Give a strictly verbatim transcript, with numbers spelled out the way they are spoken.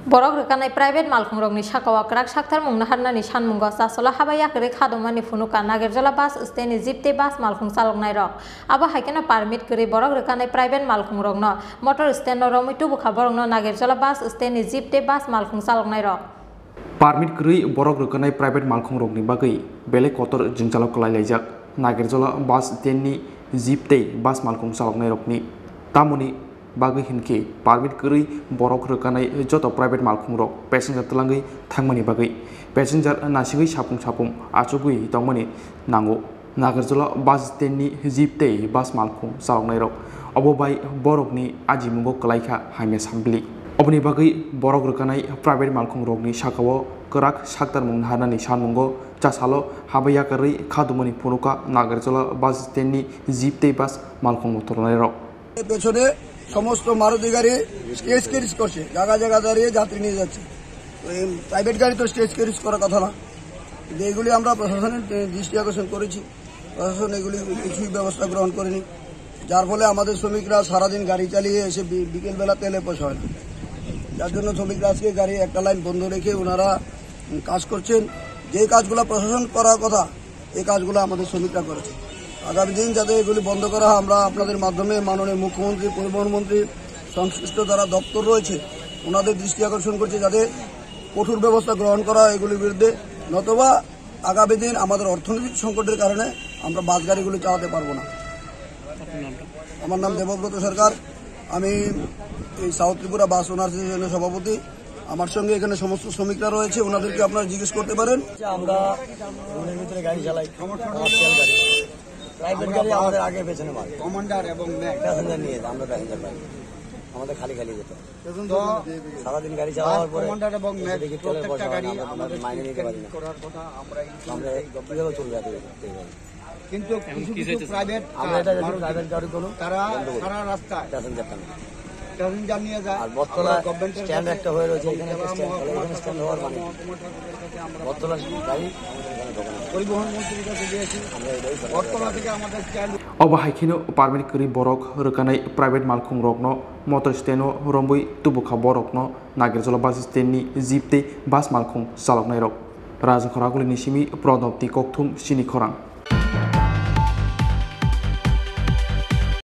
Borok rwkanai private malkhungrokni sakao kwrak sakthar mung naharnani sanmungo chasalo haba yakarwi kha dongmani phunukha Nagerjola bus stand ni jeep tei bus malkhung chaloknairok. Abo hai kheno permit kwrwi borok rwkanai private malkhungrokno motor stand no romwi tubukha borokno Nagerjola bus stand ni jeep tei bus malkhung chaloknairok. Permit kwrwi borok rwkanai private malkhungrokni bagwi belai kotor jwngjalo kwlai laijak Nagerjola bus stand ni jeep tei bus malkhung chaloknairokni. Tamoni bagwi hinkhe permit kwrwi borok rwkanai joto private malkhungrok passenger twlangwi thangmani bagwi passenger nasigwi sapung sapung achugwi tongmani nango. Nagerjola bus stand ni jeep tei bus malkhung chaloknairok obo bai borokni ajimungo kwlaikha hamya sambili. Oboni bagwi borok rwkanai private malkhungrokni sakao kwrak saktarmung naharnani sanmungo chasalo haba yakarwi kha dongmani phunukha Nagerjola bus stand ni jeep tei bus malkhung motornairok. এর পেছনে সমস্ত মারুতি গাড়ি sketch caries করছে, জায়গা জায়গা দাঁড়িয়ে যাত্রী নিয়ে যাচ্ছে। তো এই প্রাইভেট গাড়ি তো স্কেচ ক্যারিজ করার কথা না, কিন্তু এগুলি আমরা প্রশাসনের দৃষ্টি আকর্ষণ করেছি, প্রশাসন এগুলি কিছুই ব্যবস্থা গ্রহণ করেনি, যার ফলে আমাদের শ্রমিকরা সারাদিন গাড়ি চালিয়ে এসে বি- বিকেলবেলা তেলে পয়সা হয় না, যার জন্য শ্রমিকরা আজকে গাড়ি একটা লাইন বন্ধ রেখে ওনারা উম, কাজ করছেন। যে কাজগুলো প্রশাসন করার কথা, এই কাজগুলো আমাদের শ্রমিকরা করেছে। আগামী দিন যাতে এগুলি বন্ধ করা হয়, আমরা আপনাদের মাধ্যমে মাননীয় মুখ্যমন্ত্রী, পরিবহন মন্ত্রী, সংশ্লিষ্ট যারা দপ্তর রয়েছে, ওনাদের দৃষ্টি আকর্ষণ করছি যাতে কঠোর ব্যবস্থা গ্রহণ করা হয় এগুলির বিরুদ্ধে, নতুবা আগামী দিন আমাদের অর্থনৈতিক সংকটের কারণে আমরা বাস গাড়িগুলি চালাতে পারবো না। আমার নাম দেবব্রত সরকার, আমি এই সাউথ ত্রিপুরা বাস ওনার্স অ্যাসোসিয়েশনের সভাপতি। আমার সঙ্গে এখানে সমস্ত শ্রমিকরা রয়েছে, ওনাদেরকে আপনারা জিজ্ঞেস করতে পারেন। আমরা রুটের ভিতরে গাড়ি চালাই, কমার্শিয়াল গাড়ি, প্রাইভেট গাড়ি আমাদের আগে পেছনে মারে। কমান্ডার এবং ম্যাক। প্যাসেঞ্জার নিয়ে আমরা প্যাসেঞ্জার পাই, আমাদের খালি খালি যেতে হয়। তো সারাদিন গাড়ি চালানোর পরে কমান্ডার এবং ম্যাক এসে দেখি তেলের প্রত্যেকটা পয়সা হয় গাড়ি না, আমরা আমাদের মাইনে নিতে পারি না। করার কথা আমরা এই আমরা কিভাবে চলবে এত? কিন্তু কিছু কিছু প্রাইভেট আমরা এটা যদি মারুতি প্রাইভেট গাড়িগুলো তারা বন্ধ করে সারা রাস্তায় প্যাসেঞ্জার টানে। প্যাসেঞ্জার নিয়ে যায়। আর বটতলা আমরা গভর্নমেন্টের স্ট্যান্ড কাছে একটা হয়ে রয়েছে, এখানে একটা স্ট্যান্ড, তাহলে এখানে স্ট্যান্ড হওয়ার মানে কি? বটতলা গাড়ি আমাদের এখানে ঢোকে না। পরিবহন মন্ত্রীর কাছে গিয়েছি। আমরা এটাই বটতলা থেকে আমাদের stand Obo hai kheno permit kwrwi borok rwkanai private malkhungrokno motor stand-o romwi tubukha borokno Nagerjola bus stand-ni jeep tei bus malkhung chaloknairok. Rajakhor Agulini simi Prodopti Kokthum, Sini Khorang.